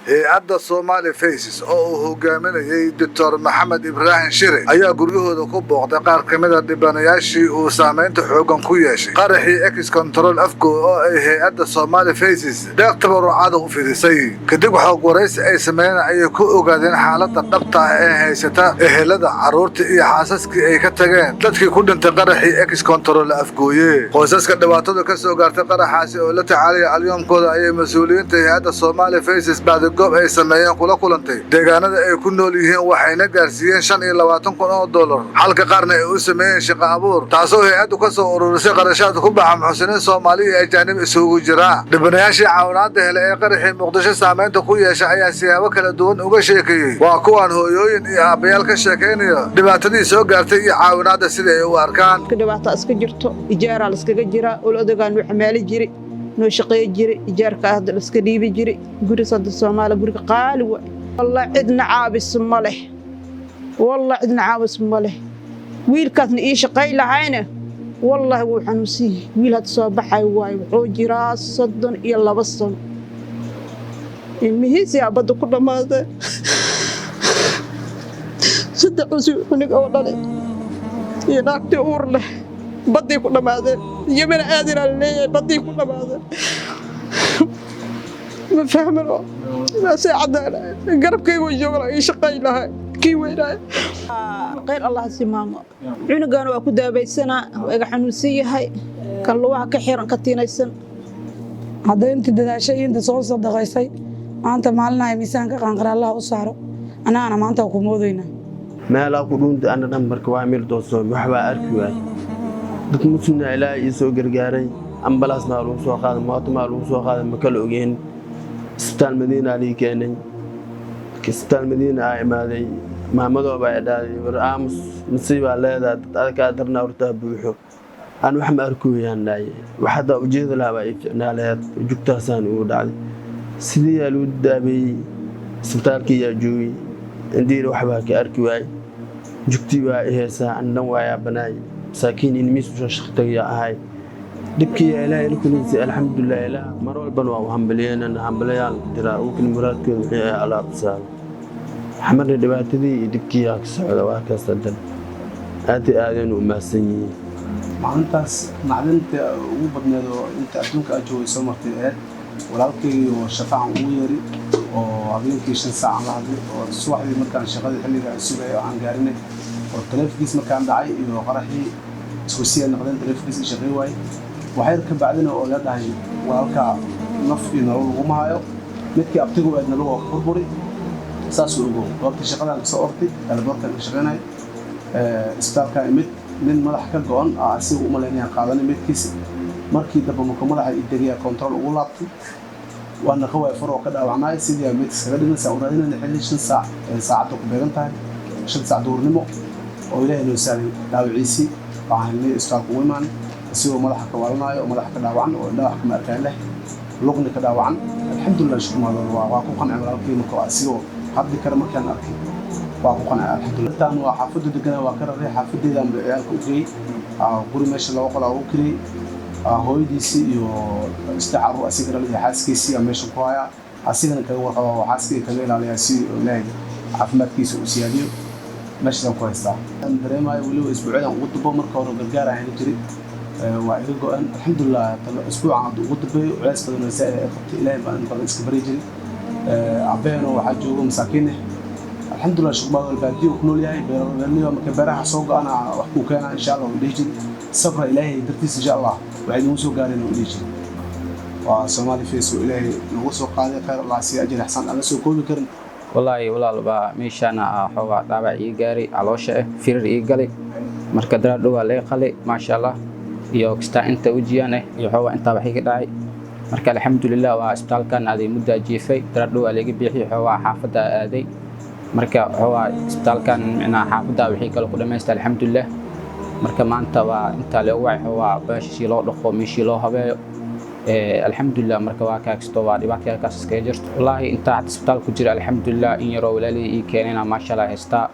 Hay-adda Somali Faces oo uu hogaaminayay Doctor Maxamed Ibraahim Shire ayaa guryahooda ku booqday qaar ka mid ah dhibanayaashii uu saamaynta xooggan ku yeeshay qaraxii Ex Control Afgooye oo ay hay-adda Somali Faces deeq tabarucaada u fidisay. Kadib xoog waraysi ay sameeyeen ayay ku ogaadeen xaaladda dhabta ah ee haysata ehelada, carruurta iyo xaasaskii ay ka tageen dadkii ku dhintay qaraxii Ex Control Afgooye. Qoysaska dhibaatadu ka soo gaartay qaraxaasi oo la tacaalaya alyoomkooda ayay mas-uuliyiinta hay-adda Somali Faces baadigoob ay sameeyeen kula kulantay deegaanada ay ku nool yihiin, waxayna gaarsiiyeen $25,000, halka qaarna ay u sameeyeen shaqo abuur, taasoo hay-addu ka soo ururisay qarashaad ku baxa muxsiniin Soomaali iyo ajaanib isugu jira. Dhibanayaashii caawinaadda helay ee qaraxii Muqdisho saamaynta ku yeesha ayaa siyaabo kala duwan uga sheekeeyey. Waa kuwan hooyooyin iyo aabbayaal ka sheekaynaya dhibaatadii soo gaartay iyo caawinaadda sida ay u arkaan. Dhibaato iska jirto, ijaaraa laiskaga jiraa. Ol odagaa noo xamaali jiri, noo shaqeey jiri, ijaarka hadda laiska dhiibi jiri. Guris hadda Soomaaliya guriga qaali wa. Wallah, cidna caabiso ma leh. Wallah, cidna caabiso ma leh. Wiilkaasna ii shaqay lahayne, wallahi wuu xanuunsan yahay. Wiil hadda soo baxay waayo, wuxuu jiraa 32 sano. Ilmihiisii badda ku dhammaadeen. Saddex cusub cunug oo dhalay iyo naagtii uur leh baddii ku dhammaadeen. Yamana aadinaa laleeyahay, baddii ku dhammaadeen. Ma fahmano maasee caddaan garabkaygu joogla ii shaqay lahay kii weynaay. Khayr Allah si maamo. Cunugan waa ku daabaysanaa, waa iga xanuunsan yahay, kan lugaha ka xiran, ka tiinaysan. Hadday intii dadaashay iyo inta soo sadaqaysay maanta maalinaya miisaanka qaanqar Allah u saaro, annagana maanta waa ku moodaynaa. Meelaa ku dhuunta ana dhan marka waa meel doorsoomay, waxbaa arki waayey. Dad muslimna Ilaahay ii soo gargaaray. Ambalaas maa lagu soo qaaday, mooto maa lagu soo qaaday, ma kala ogeen. Isbitaal Madiina lii keenay. Markii Isbitaal Madiina aa imaaday, maamadoo baa idhahday, "War aamus, nasiibaa leedahay, dad adkaa darnaa hortaa buuxo." Aan wax ma arkooyaan dhaaye, wax haddaa ujeeda lahaa baa ii ficnaa laheed. Jugtaasaan ugu dhacday, sidii yaa lagu daabeeyey. Isbitaalkii yaa joogay, indiira waxbaa ka arki waayey, jugtii waa i heesaa, andhan waayaa banaay. Masaakiin ilmihiis usoo shaqtagayaa ahay. Dhibkii yaa Ilaahay ila kulinsay, alxamdulilah. Ilaah mar walbana waa u hambalyeynana, hambalyaal diraa ukni muraadkooda wixii ay alaab saaro. Xamarna dhibaatadii iyo dhibkii yaa ka socda, waa kaas. Hadan aad iyo aadaynu u mahadsan yihiin. Maalintaas nacdinta ugu badneed oo inta adduunka aad joogay soo martay aheyd. Walaalkay oo shaqacan ugu yeeri oo habeenkii 5 saacan la hadlay, oo subaxdii markaan shaqadii xilliga aan sugayay oo aan gaarinay, oo taleefankiis markaan dhacay iyo qaraxii isku si ay noqdeen, taleefankiis i shaqay waayey. Waxyar ka bacdina oo la dhahay, "Walaalkaa naf iyo nolol laguma hayo, midkii abtigu eedna luga ku burburi." Saasuu ogow. Goobtii shaqadaan kasoo ortay, airportkan ka shaqaynay, isbitaalkaan imid. Nin madax ka go-an asiga u malaynayaan qaadanay midkiisi. Markii dambe markuu madaxa i degaya, control ugu laabtay, waana qawaay fur oo ka dhaawacnaay. Sidii meydkiis kaga dhiman saan u raadinayna xilli 5 saac ee saacadda ku beegan tahay, 5 saac duhurnimo oo Ilaahay noo saaray dhaawiciisii, waxaan helnay isbitaalka ugu imaanay isigoo madaxa ka waalanaayo oo madaxa ka dhaawacan oo indhaha wax kama arkaan leh, lugni ka dhaawacan. Alxamdulilah, shukr mahadal. Waa ku qancay walaalkii marka asigoo hadli kara markaan arkay, waa ku qancay, alxamdulilah. Intaan waa xaafaddu deganaa, waa ka raray xaafadeedaan ba ciyaalka u geeyey. Guri meesha laba qolaa ugu kiriyey, hooyadiisii iyo saddex carruur asiga dhalay iyo xaaskiisii aa meesha ku hayaa. Asigana kaga warqaba oo xaaskii kaga ilaaliyaa si Ilaahay caafimaadkiisa u siyaadiyo. Meeshaasaan ku haystaa. Aan dareemayo weliba isbuucyadan ugu dambo. Marka hore gargaar aan heli jiray, waa iga go-an, alxamdulilah. Isbuucan hadda ugu dambeeyo culays badan oo zaa'id ay qabtay, Ilaahay baan in badan iska bari jiray. Abeeno waxaa joogo masaakiin ah, alxamdulilah, shuqbaad baadiyo ku nool yahay, beeraley. Marka beeraha soo go-ana wax kuu keenaa, insha Allah, uu dhihi jiray. Sabra, Ilaahay dartiis, insha Allah, waxay nagu soo gaareen, uu dhihi jiray. Waa Soomaali Face oo Ilaahay nagu soo qaaday, khayr Allah siiya, ajir xasan aan la soo koobi karin. Wallaahi walaal, baa meeshaana xoogaa dhaawac ii gaaray, caloosha ah firir ii galay. Marka daraadho waa laga qalay, maasha Allah, iyo kastaa inta wejiyaan ah iyo xoogaa intaa wax iga dhacay. Marka alxamdulilah, waa isbitaalkan aaday, muddaa jiifay, daraadho waa laga bixiyey, xoogaa xaafadda aaday. Marka xoogaa isbitaalkan micnaha xaafadda wixii kale ku dhamaystay, alxamdulilah. Marka maanta waa intaa loogu wacay, xoogaa baashishii loo dhaqo, meeshii loo habeeyo, alxamdulilah. Marka waa kaagsto, waa dhibaato halkaas iskaga jirto. Wallaahi intaa hadda isbitaal ku jira, alxamdulilah, in yaroo walaalihii ii keenayna, maasha Allah, haystaa.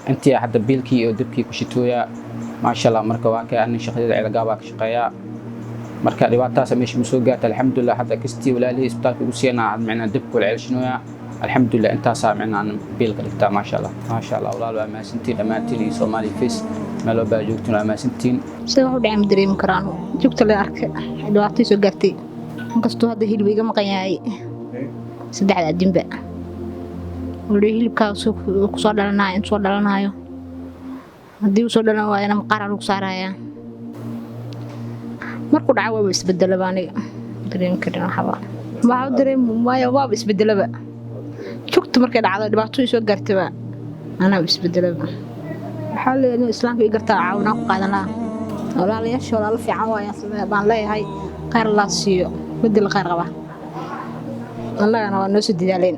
Intii hadda biilkii iyo dabkii ku shitooyaa, maasha Allah. Marka waa ka anin shaqadeeda Ceelgaabaa ka shaqeeyaa. Marka dhibaatadaas meesha ma soo gaarta, alxamdulilah. Hadda kastii walaalihii isbitaalka ugu siinaa, micnaa dabku la ceelshinooyaa. Alxamdulilah, intaasaa micnaa aan biilka dhigtaa. Maasha Allah, maasha Allah. Walaal, waa mahadsantiin dhammaantiin iyo Soomaali Face meel walba aad joogtiin, waa mahadsantiin. Sida wax u dhacay ma dareemi karaan. Jugta la arkay, dhibaatay soo gaartay, inkastuu hadda hilib iga maqan yahay saddexda adinba. Wali hilibkaas kusoo dhalanayo, intuu soo dhalanayo, haddii uu soo dhalan waayana maqaaraa lagu saarayaa. Markuu dhaca waaba isbedelaba. Aniga dareemi karin waxba, waxaa dareemi waayo, waaba isbedelaba. Jugta markay dhacdo, dhibaato soo gaartaba, anaa isbedelaba. Waxaa leeyahay inuu islaamka ii gartaa, caawinaa ku qaadan lahaa. Walaalayaasha, walaalo fiican waayaan baan leeyahay. Khayr Allah siiyo, bedel khayr qaba, annagana waa noo soo dadaaleen.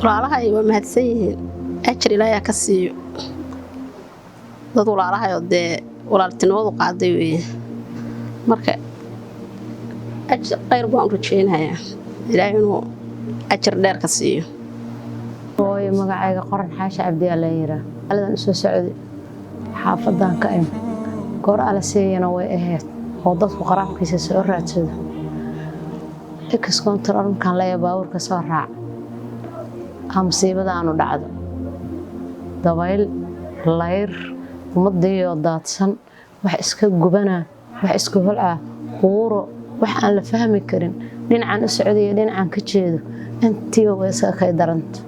Walaalahay waa mahadsan yihiin, ajar Ilaahay ka siiyo. Dad walaalahayoo dee walaaltinimadu qaaday weeye. Marka ajar khayr baan u rajeynayaa, Ilaahay inuu ajar dheer ka siiyo. Hooyo, magacayga Qoran Xaashi Cabdiyaa la yiraa. Aladan usoo socday xaafadan ka im goor ala siiyana way ahayd oo dadku qaraabkiisa soo raadsado. Ex control markaan leeyahay baabuurka soo raac, aa musiibada aanu dhacdo, dabayl layr, ummadiioo daadsan, wax iska gubanaa, wax iska holcaa, quuro, wax aan la fahmi karin. Dhinacan u socdayo, dhinacan ka jeedo, intiiba way isaga kay daranto.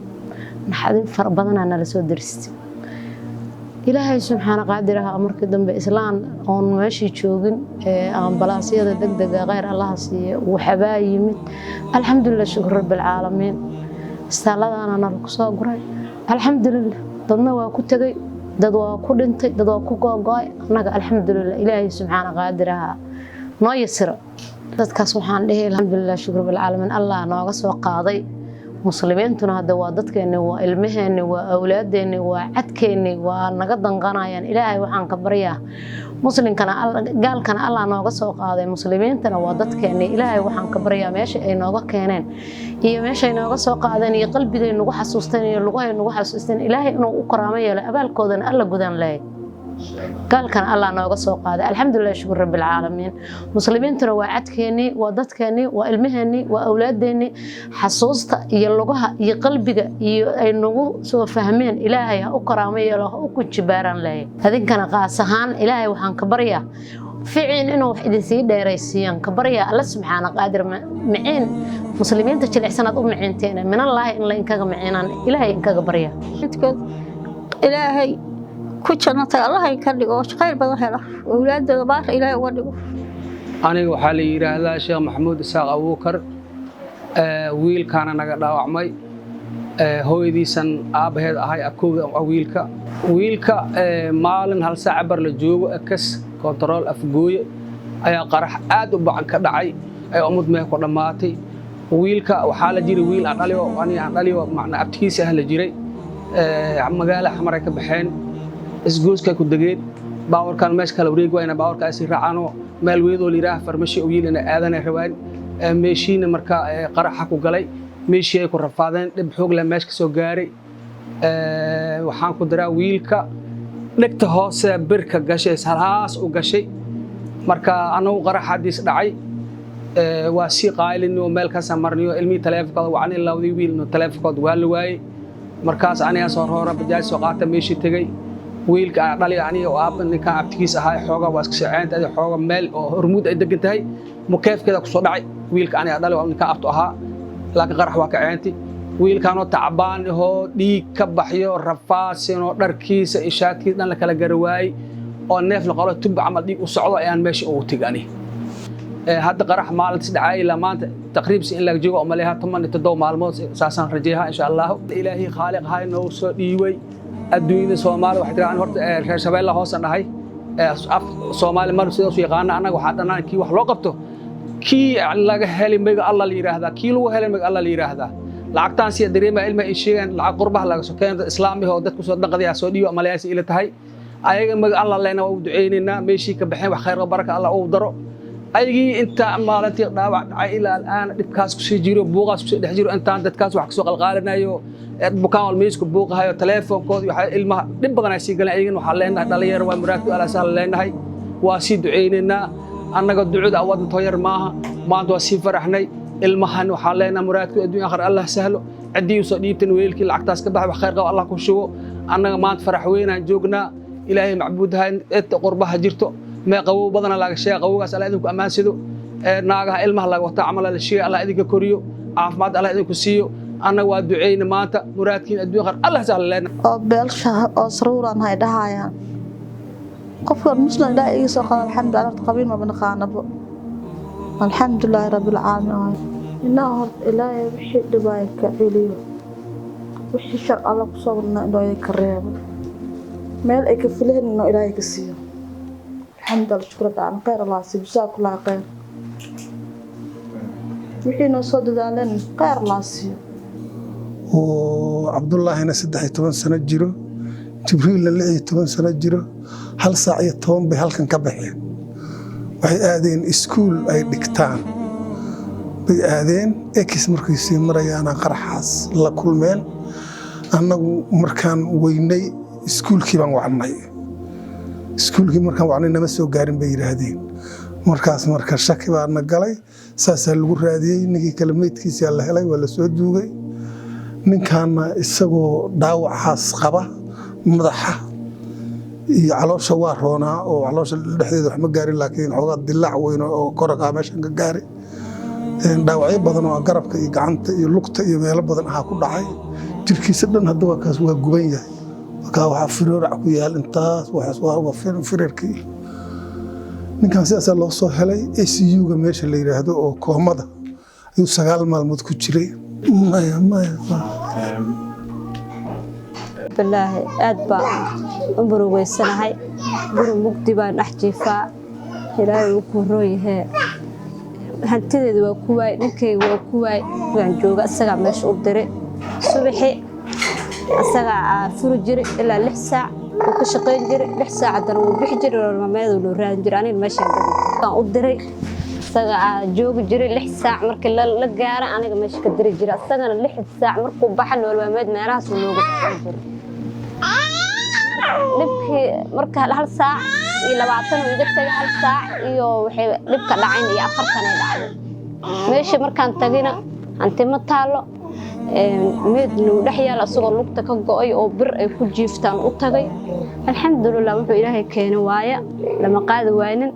Naxadin fara badanaa nala soo daristay. Ilaahay subxaana qaadir ah, markii dambe islaan oon meeshii joogin ee ambalaasyada degdega, kheyr Allaha siiye, waxbaa yimid. Alxamdulilah, shukr rabbilcaalamiin. Istaaladaana nala ku soo guray, alxamdulilah. Dadna waa ku tegay, dad waa ku dhintay, dad waa ku googo-ay. Annaga alxamdulilah, Ilaahay subxaana qaadir ah noo yasiro. Dadkaas waxaan dhihi, alxamdulilah, shukr rabbilcaalamiin, Allah nooga soo qaaday. Muslimiintuna hadda waa dadkeenni, waa ilmaheenni, waa awlaadeenni, waa cadkeenni, waa naga danqanayaan. Ilaahay waxaan ka baryaa muslimkana, gaalkana Allah nooga soo qaaday, muslimiintana waa dadkeenni. Ilaahay waxaan ka baryaa meesha ay nooga keeneen iyo meeshay nooga soo qaadeen iyo qalbigay nagu xasuusteen iyo lugahay nagu xasuusteen, Ilaahay inuu u karaamo yeelo, abaalkoodana Alla gudaan leeyahay. Gaalkana Allah nooga soo qaaday, alxamdulilah, shukur rabbilcaalamiin. Muslimiintuna waa cadkeennii, waa dadkeennii, waa ilmaheennii, waa awlaadeennii. Xasuusta iyo lugaha iyo qalbiga iyo ay nagu soo fahmeen, Ilaahay ha u karaamo yeelo, ha u kunjibaaraan leeyahay. Adinkana qaas ahaan Ilaahay waxaan ka baryaa ficiin inuu wax idinsii dheeraysiiyaan ka baryaa. Alla subxaana qaadir miciin muslimiinta jilicsanaad u miciinteena, minallaahi in la inkaga miciinaan Ilaahay inkaga baryaa. Ilaahay ku jannatay Allahay ka dhigo, khayr badan hela, awlaadooda baasha Ilaahay uga dhigo. Aniga waxaa la yidhaahdaa Sheekh Maxamuud Isaaq Abuukar. Wiilkaana naga dhaawacmay, hooyadiisan aabbaheed ahay, abkowda wiilka. Wiilka maalin hal saac bar la joogo ex control Afgooye ayaa qarax aad u bacan ka dhacay ee ummad meeh ku dhammaatay. Wiilka waxaa la jiray wiil aan dhaliyo, aniga aan dhaliyo, macnaa abtigiisa ah la jiray. Magaala Xamaray ka baxeen, isgooskay ku degeen. Baawarkan meesha kala wareegi wayna, baawarkaasi raacaanoo meel weydoo la yidhaah farmashi u yiil inay aadanay rabaan. Meeshiina marka qaraxa ku galay, meeshii ay ku rafaadeen, dhib xoog leh meesha ka soo gaaray. Waxaan ku daraa wiilka dhegta hoose birka gashay, halhaas u gashay. Marka anagu qarax haddiis dhacay waa sii qaylino, meel kaasa marniyo. Ilmihii taleefonkooda wacni, labadii wiil taleefonkooda waa la waayey. Markaas anigaa soo roora, bajaaj soo qaata, meeshii tegey. Wiilka aan dhali aniga oo aabba ninkaan abtigiis ahaa, xooga waa iska soo ceynta, xooga meel oo Hormuud ay degan tahay mukeefkeeda kusoo dhacay. Wiilka aniga dhali, ninkaan abtu ahaa, laakiin qarax waa ka ceynti. Wiilkaanoo tacbaan ahoo dhiig ka baxyo, rafaasinoo dharkiisa iyo shaadkiisa dhan la kala garawaayey oo neef la qalo tubba camal dhiig u socdo ayaan meesha ugu tegay ani. Hadda qarax maalintiis dhacay ilaa maanta taqriibsi in laga joogo umaleeha 17 maalmood, saasaan rajeeyaa insha Allahu. Ilaahay khaaliq ahay noogu soo dhiibay adduunyada. Soomaali waxay tiraa, horta reer Shabeella hoosan dhahay, af Soomaali mar sidaas u yaqaana. Annaga waxaa dhanaan kii wax loo qabto, kii laga heli maga Alla la yidhaahdaa, kii lagu helay maga Alla la yidhaahdaa. Lacagtaan siya dareema ilma ay sheegaan lacag qurbaha laga soo keeno, islaamihi oo dadku soo dhaqday soo dhiibo malayaasi ila tahay. Ayaga maga Alla leena waa u duceynaynaa. Meeshii ka baxeen wax khayr baraka Alla uu daro. Ayagii inta maalintii dhaawac dhacay ilaa al'aan dhibkaas kusii jiro, buuqaas kusii dhex jiro, intaan dadkaas wax kasoo qalqaalinayo, bukaan walmiisku buuqahayo, taleefonkooda waxa ilmaha dhib badan ay sii galeen. Ayagana waxaan leenahay dhalinyaro waa muraagtu ala sahal leenahay, waa sii duceynaynaa. Annaga ducada awadna yar maaha. Maanta waa sii faraxnay. Ilmahan waxaan leenahay muraadku adduun aakhir Allah sahlo. Ciddii usoo dhiibtan weelkii lacagtaas ka baxay, wax khayr qaba Allah ku shubo. Annaga maanta farax weynaan joognaa. Ilaahay macbuudaha inta qurbaha jirto mee qabow badana laga sheega, qabowgaas Allah idinku ammaansado. Naagaha ilmaha laga wataa camal la sheegay, Allah idinka koriyo, caafimaad Allah idinku siiyo. Annaga waa duceyna maanta, muraadkiin adduun aakhir Allah sahlo leenahay. Oo beelsha oo saruuraan hay dhahayaan, qofkan muslim Ilaah iga soo qada, alxamdulilah. Horta qabiil maba naqaanabo, alxamdulilaahi rabbilcaalamiin. Inaa horta Ilaahay wixii dhibaaya ka celiyo, wixii shar Alla kusoo wadna inuu ka reebo, meel ay ka filahin inuu Ilaahay ka siiyo. Alxamdulilah, shukr rabbil khayr Allah siiyo, jasaakullah khayr. Wixii noo soo dadaaleen khayr Allah siiyo. Oo Cabdullaahina 13 sano jiro, Jibriilna 16 sano jiro, 1:10 bay halkan ka baxeen. Waxay aadeen iskuul ay dhigtaan bay aadeen. Ex markay sii marayaana qaraxaas la kulmeen. Annagu markaan weynay iskuulkii baan wacnay. Iskuulkii markaan wacnay, nama soo gaarin bay yidhaahdeen. Markaas marka shaki baa na galay, saasaa lagu raadiyey. Ninkii kale meydkiisaa la helay, waa la soo duugay. Ninkaana isagoo dhaawacaas qaba madaxa iyo caloosha waa roonaa, oo caloosha dhexdeeda wax ma gaarin, laakiin xoogaa dilaac weyn oo koragaa meeshan ka gaaray. Dhaawacyo badan oo garabka iyo gacanta iyo lugta iyo meelo badan ahaa ku dhacay. Jirkiisa dhan hadda waa kaas, waa guban yahay. Markaa waxaa firoorac ku yaal intaas, waa firarkii. Ninkan sidaasaa loo soo helay. ICU-ga meesha la yidhaahdo oo koomada ayuu 9 maalmood ku jiray. Maya, maya. Balaahi, aad baan u murugeysanahay. Guri mugdi baan dhex jiifaa. Ilaahay uu ku roon yahee, hantideeda waa ku waay, ninkayga waa ku waay. Waan jooga, isagaa meesha u diray. Subaxi isagaa furi jiray ilaa 6 saac wuu ka shaqayn jiray. 6 saac haddana wuu bixi jiray, nolol loo raadin jiray. Aniga meeshaan u diray, isaga aa joogi jiray 6 saac. Markii la gaara aniga meesha ka diri jiray, isagana 6 saac markuu baxa nolol maalmeed meelahaas uu nooga bixin jiray. Dhibkii marka 1:20 uu iga tagay, hal saac iyo waxay dhibka dhacayn iyo 40 ay dhacday. Meesha markaan tagina hanti ma taalo, meedna uu dhex yaal, isagoo lugta ka go'ay oo bir ay ku jiiftaan u tagay. Alxamdulilah, wuxuu Ilaahay keenay waaya, lama qaadi waaynin.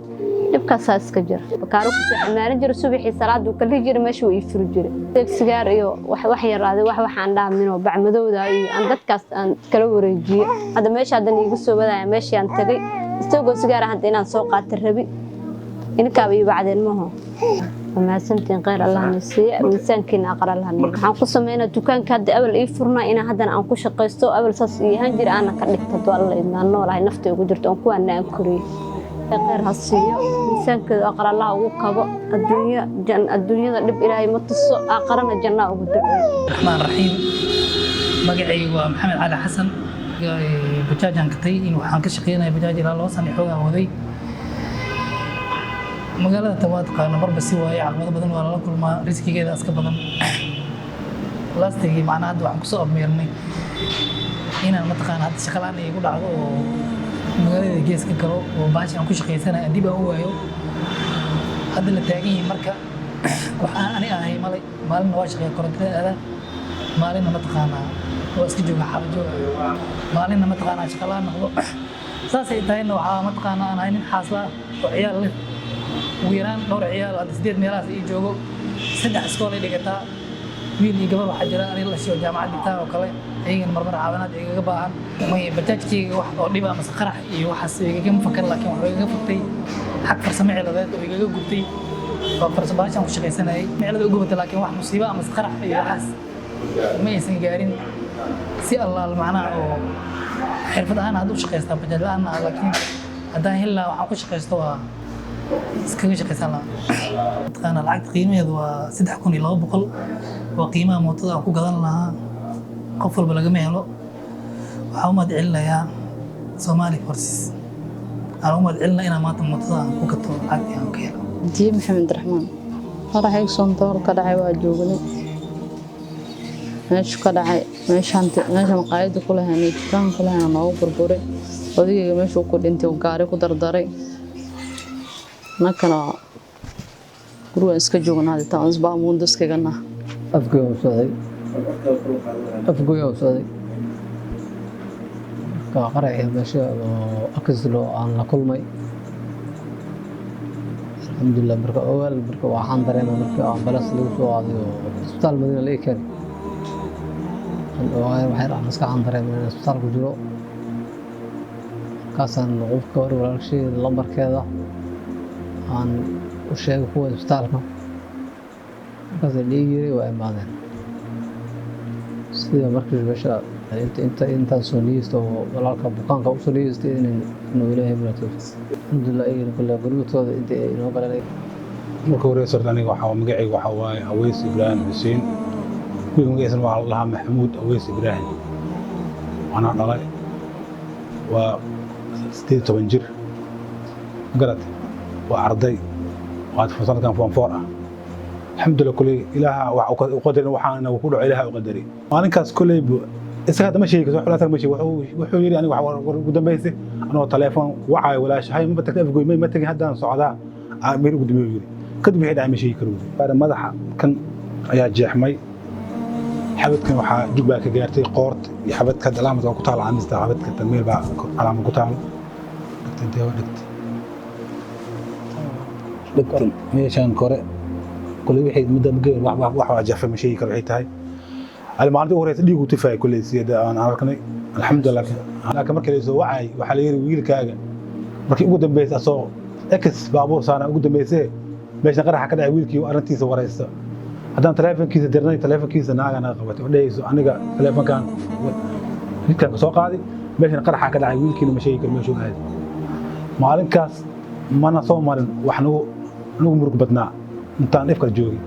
Dhibkaasaa iska jira. Bakaaro kusoo xamaaran jira. Subaxii salaaduu kalihi jira, meesha uu ii furi jiray. Sigaar iyo wax yaraaday, wax waxaan dhaaminoo bacmadowda iyo aan dadkaas aan kala wareejiye. Hadda meesha haddan iiga soo wadaya, meeshii aan tagay isagoo sigaar hadda inaan soo qaata rabi, inkaaba ii bacdeen maho. Mahadsantiin, khayr Allah na siiye, miisaankiina aqar Allah. Waxaan ku sameynaa dukaanka hadda awal ii furnaa inaan haddana aan ku shaqaysto. Awal saas ii ahaan jira, aana ka dhigta. Hadduu Alla idmaan noolahay, nafta ugu jirto oon kuwaana aan koriyey. Khayr ha siiyo, miisaankeedu aqar Allah ugu kabo. Adduunya adduunyada dhib Ilaahay ma tuso, aqarana jannaa ugu duceeyo. Raxmaan raxiim. Magacaygu waa Maxamed Cali Xasan. Bajaajaan gatay in waxaan ka shaqeynaya bajaaj ilaa 2 sano xoogaa waday. Magaalada tan waa taqaana, marba si waaye, caqabado badan waa lala kulmaa, riskigeeda iska badan. Lastigii macnaha hadda waxaan kusoo abmeernay inaan mataqaana hadda shaqa la'aan ay igu dhacdo oo magaalada gees ka galo oo bahashi aan ku shaqaysanaya aan dib aan u waayo. Hadda la taagan yihiin marka waxaan ani ahay malay. Maalinna waa shaqeeya, korontada aadaa, maalinna mataqaanaa waa iska jooga, xaaba jooga, maalinna mataqaanaa shaqa la'aan noqdo. Saasay tahayna waxaa mataqaanaa aan ahay nin xaasla ah oo ciyaal leh, ugu yaraan dhowr ciyaal, hadda sideed meelahaas ii joogo, saddex iskool ay dhigataa, wiil iyo gabar. Waxaa jira aniga la shiyo jaamacad dhigtaan oo kale, ayagana marmar caawinaad igaga baahan. May, bajaajkayga wax oo dhiba amase qarax iyo waxaas igagama fakar, laakiin waxuu igaga furtay xag farsamo ciladeed oo igaga gubtay oo farsamo bahashaan ku shaqaysanayay cilada u gubatay, laakiin wax musiibo amase qarax iyo waxaas ma aysan gaarin. Si allaal macnaha oo xirfad ahaan hadda u shaqaystaa, bajaaj la'aan ah, laakiin haddaan heli lahaa waxaan ku shaqaysto waa iskaga shaqaysan lahaa. Mataqaana lacagta qiimaheedu waa 3200, waa qiimaha mootada aan ku gadan lahaa. Qof walba lagama helo. Waxaan u mahad celinayaa Somali Forces, aan u mahad celinaya inaan maanta mootada aan ku gato lacagtii aan ka helo. Diye Maxamed Raxmaan. Qaraxayg Soontoor ka dhacay waa joognay. Meeshu ka dhacay, meeshaan meesha maqaayadda ku lahayn iyo dukaanka ku lahayn noogu burburay. Odagayga meeshuu ku dhintay uu gaari ku dardaray. Annakana Gurigaan iska joognaa hadda taan isbaa muundo iskaga nah. Afgoy u socday, Afgoy u socday. Marka qaraxii meesha oo akislo aan la kulmay, alxamdulilah. Marka ogaal, marka waxaan dareemay marka ambalaas lagu soo qaaday oo isbitaal Madiina la ii keenay aan ogaay. Waxay dhac maskaxaan dareemay inaan isbitaal ku jiro. Markaasaan qofka hore walaalshay lambarkeeda aan u sheegay kuwa isbitaalka. Markaas la ii yeeray, waa imaadeen. Sida markii meesha inta intaan soo niyeysto oo walaalka bukaanka usoo niyeystay inuu Ilaahay muraadkiisa, alxamdulilah, iyagana kule gurmadkooda inta ay inoo galeen. Marka horeysa horta aniga waxaa magacayga waxaa waaye Aweys Ibraahim Xuseen. Wiilka magaciisana waxaa la dhahaa Maxamuud Aweys Ibraahim. Anaa dhalay, waa 18 jir, ma garatay? Waa arday, waa sanadkan form four ah, alxamdulilah. Kuley Ilaaha wax u qadarin, waxaana ku dhaco Ilaaha u qadari. Maalinkaas kuley isaga hadda ma sheegi karto wax, ma sheegi. Wuxuu yidhi aniga wax war ugu dambeysay anoo telefoon wacaayo walaashahay: "Ma tagtay Afgoy?" Ma tegin, haddaan socdaa meel ugu dambeeyo yidhi. Kadib wixii dhacay ma sheegi karo yidhi. Madaxa kan ayaa jeexmay, xabadkan waxaa jug baa ka gaartay, qoorta iyo xabadka hadda calaamad waa ku taal, calaamista xabadka tan meel baa calaamad ku taal. Dhegta intee waa dhegta, dhegtan meeshaan kore kuley wixii muddo geer wax waa jafay, ma sheegi karo waxay tahay. Ali maalintii ugu horeysa dhiigu tifay kuley sida aan aragnay, alxamdulilah. Laakiin markii la soo wacay waxaa la yidhi wiilkaaga markii ugu dambeysay asoo ex baabuur saana ugu dambeysay meeshan qaraxa ka dhacay, wiilkii arrintiisa wareysta. Haddaan taleefonkiisa dirnay, taleefonkiisa naaga naga qabatay oo dhehayso aniga taleefonkan midkaan ka soo qaaday, meeshan qaraxa ka dhacay, wiilkiina ma sheegi karo meeshuu aaday. Maalinkaas mana soo marin wax nagu murug badnaa intaan ifkal joogay,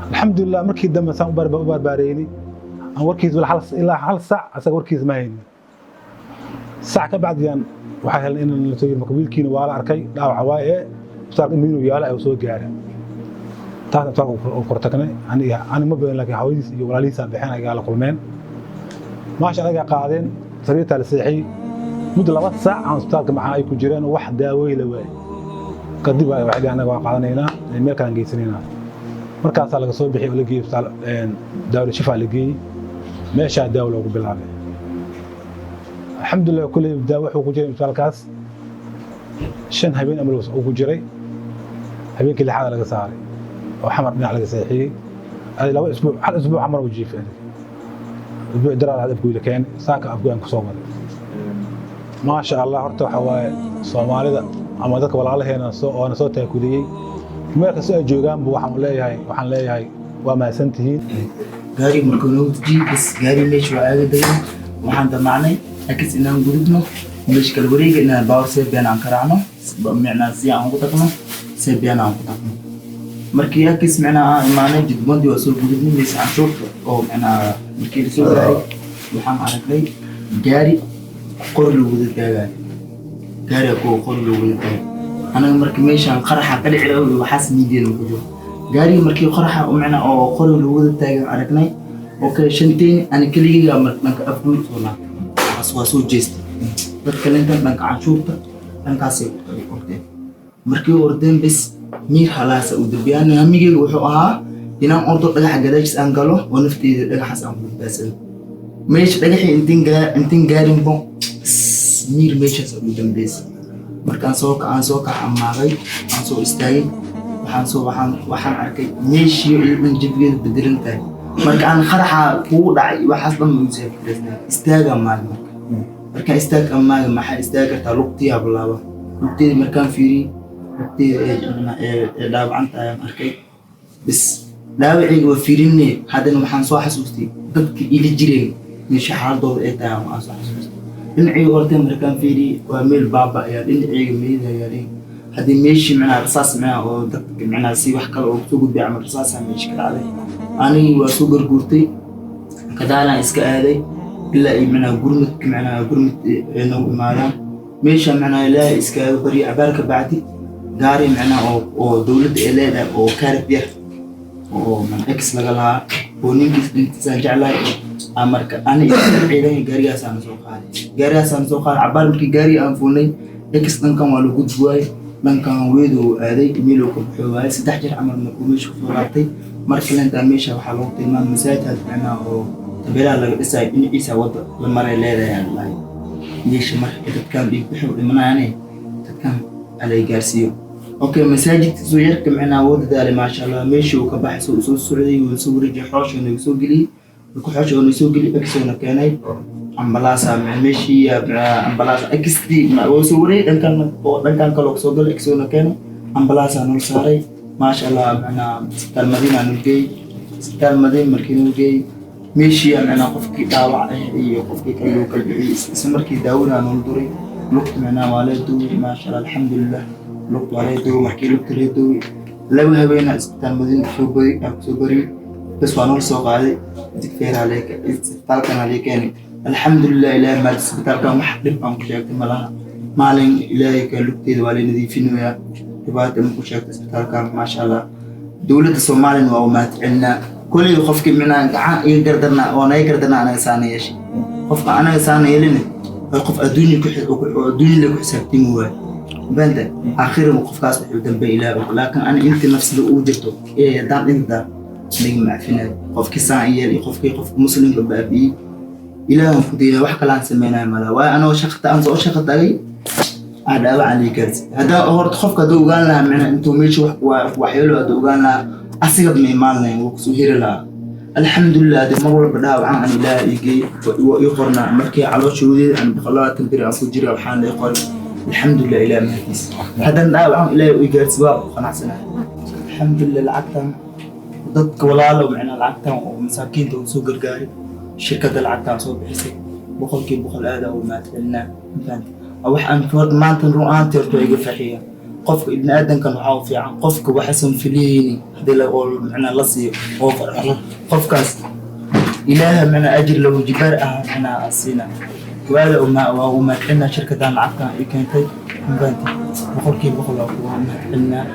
alxamdulilah. Markii dambe saan u barbaareynay aan warkiisa ilaa hal sac asaga warkiisa ma haynin. Sac ka bacdiyaan waxaa helnay in la soo yiri marka wiilkiina waa la arkay, dhaawaca waaye ee isbitaalka inuu yaala ay soo gaara. Taasna isbitaalka u kortagnay. Aniga ani ma been, laakiin hawadiis iyo walaalihiisa bixeen, ayagaa la kulmeen, maasha anagaa qaadeen, sariirtaa la seexiyey. Muddo 2 saac aan isbitaalka maxaa ay ku jireen wax daawooy la waayey. Kadib waxay dhaheen anaga waan qaadanaynaa, meel kalaan geysanaynaa. Markaasaa laga soo bixiyey oo la geeyey isbitaal Daawla Shifaa la geeyey. Meeshaa daawo loogu bilaabay, alxamdulilah. Kuley daawo wuxuu ku jiray isbitaalkaas 5 habeen ama uu ku jiray. Habeenkii lixaad laga saaray oo Xamar dhinac laga seexiyey. 2 isbuuc, hal isbuuc Xamar uu jiifay. Isbuuc daraar had Afgooyda keenay, saaka Afgooy aan kusoo waday, maasha Allah. Horta waxa waaye Soomaalida ama dadka walaalaheena soo oona soo taakuliyey meel kasta ay joogaanba waxaan leeyahay waa mahadsantihiin. Gaari markuu noogu dejiyey bas, gaari meesha waa aaga degan. Waxaan damacnay akis inaan gudubno meesha kala wareega, inaan baawar sebian aan ka raacno, micnaa si aan ugu tagno sebian aan ku tagno. Markii akis micnaa aan imaanay jidbandi, waa soo gudubnay meesha canshuurta oo micnaa. Markii lasoo gaaray waxaan aragnay gaari qori lagu wada taagayo, gaariga kuwa qori lagu wada taagay. Anaga markii meeshaan qaraxa ka dhici rabo waxaas niideena ku jiro gaarigii markii qaraxa micnaa oo qori lagu wada taagay aragnay. Okay, shanteen ani keligeyga marka dhanka Afguud soo laabtay, waa soo jeestay. Dadka lintan dhanka canshuurta dhankaasay ordeen. Markii ordeen bes miir halaasa u dambiyaan. Hamigeyga wuxuu ahaa inaan ordo, dhagaxa gadaashiis aan galo oo nafteyda dhagaxaas aan ku badbaadsado. Meesha dhagaxii intin gaarinbo miir meeshaas ugu dambeysay. Markaan soo aan soo kax amaagay, aan soo istaagay, waxaan soo waxaan waxaan arkay meeshii iyo dhan jabigeeda bedelan tahay. Marka aan qaraxa kugu dhacay waxaas dhan ma igu fikiraysaa. Istaaga maalin markaan istaag amaaga, maxaa istaagi kartaa? Lugtiyaa bilaaba. Lugteeda markaan fiiriyey, lugteeda ee dhaawacan tahay aan arkay. Bis dhaawaceyga waa fiirinay. Haddana waxaan soo xasuustay dadka ila jireen meesha xaaladooda ay tahay aan soo xasuustay. Dhinacayga hortay markaan fiiriyey waa meel baaba ayaa dhinacayga meydha yaaleen. Haddii meeshii micnaa rasaas micnaa oo dadka micnaa si wax kale oo kusoo gudbay camal rasaasaa meesha ka dhacday. Anigii waa soo garguurtay, gadaalaan iska aaday ilaa ay micnaa gurmudka micnaa gurmud ay noogu imaadaan. Meesha micnaa Ilaahay iskaaga baryo. Cabaar ka bacdi gaari micnaa oo dowladda ay leedahay oo kaarib yar oo ex laga lahaa oo ninkiis dhintiisaan jeclahay aa marka ani ciidan gaarigaasaan soo qaaday, gaarigaasaan soo qaaday. Cabaar markii gaarigii aan fuulnay, ex dhankan waa lagu gudbi waayey. Dhankan weedu aaday, meeluu ka baxo waayay. 3 jeer camal markuu meesha kusoo laabtay, mar kalentaa meesha waxaa lagu tilmaamay masaajid macnaha oo tabeelaha laga dhisayo dhinaciisa wadda la maray leedahay aan lahay meesha. Marka dadkan dhiig bixi u dhimanayaane, dadkan alay gaarsiiyo. Okay, masaajidka soo yarka macnaha wuu dadaalay, maasha Allah. Meeshii uu ka baxay, soo soo socday, wuu soo wareejiyay, xoosha nagu soo geliyey. Markuu xoosha nagu soo geliyey, exoona keenay ambalaasa meeshii, ambalaas XD wuu soo wareeyay dhankan oo dhankan kale soo galay, exoona keenay, ambalaasa nol saaray, maasha Allah. Macnaha isbitaal Madiina nol geeyey. Isbitaal Madiina markii nol geeyey, meeshii macnaha qofkii dhaawac ah iyo qofkii kale loo kala bixiyey. Isla markii daawada nol duray lugta, macnaha waa la duway, maasha Allah, alxamdulilah. Lugta waa la duway. Markii lugta la duway, 2 habeena isbitaal Madiina kusoo bari kusoo bariyey. Bas, waa nol soo qaaday, Digfeeraa isbitaalkan lee keenay. Alxamdulilah, Ilaahay maad isbitaalkan wax dhib aan ku sheegtay ma laha. Maalin Ilaahay ka lugteeda waa la nadiifinayaa, dhibaata ma ku sheegtay isbitaalkan, maasha Allah. Dowladda Soomaaliyana waa u mahadcelinaa. Koley qofkii micnaha gacan iga gardarna oo naga gardarna, anaga saana yeeshay. Qofka anaga saana yeelina waa qof adduunya ku adduunya la ku xisaabtami waayo banta aakhira qofkaas wuxuu dambe Ilaah og. Laakiin ana inta nafsida ugu jirto ee haddaan dhintaa aniga macfinayo qofkii saan yeel iyo qofkii qofka muslimka baabi'iyey. Ilaahan ku dayna, wax kale aan sameynayo malaha. Waayo, anoo shaqata aan soo shaqa tagay aa dhaawacan lii gaarsi. Haddaa horta qofka hadduu ogaan lahaa micnaha intuu meesha wax waxyeelo hadduu ogaan lahaa, asiga ma imaan lahayn, wuu kusoo heri lahaa. Alxamdulilah, dee mar walba dhaawacan aan Ilaah ii geey waa ii qornaa. Markii calooshoodeeda aan 120 beri aan ku jira, waxaan la qoray, alxamdulilah, Ilaah mahadiis. Haddana dhaawacan Ilaah ii gaarsi, waa ku qanacsanahay, alxamdulilah. Lacagtan dadka walaalo macnaa lacagtan oo masaakiinta uu soo gargaaray, shirkadda lacagtan soo bixisay, 100% aad ugu mahadcelinaa. Mafahantay? Wax aan maanta run ahaantii horta waa iga farxiya. Qofka ibni aadankan waxaa u fiican qofka waxasan filiyeyni haddii la oo macnaa la siiyo oo farxo qofkaas, Ilaaha macnaa ajir lagu jibaar ah macnaa siina. Waada waa u mahadcelinaa shirkaddan lacagtan ii keentay. Mafahantay? 100% waa kugu mahadcelinaa,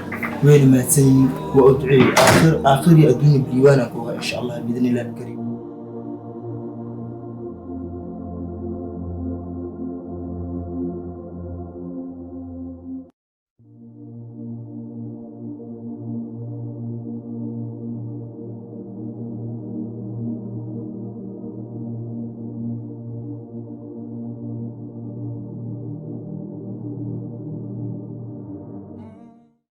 wayna mahadsan yihiin, waa u duceeyey. Aakhir aakhiri adduunya biliibaana kuga, insha Allah, biidni Illahi alkariim.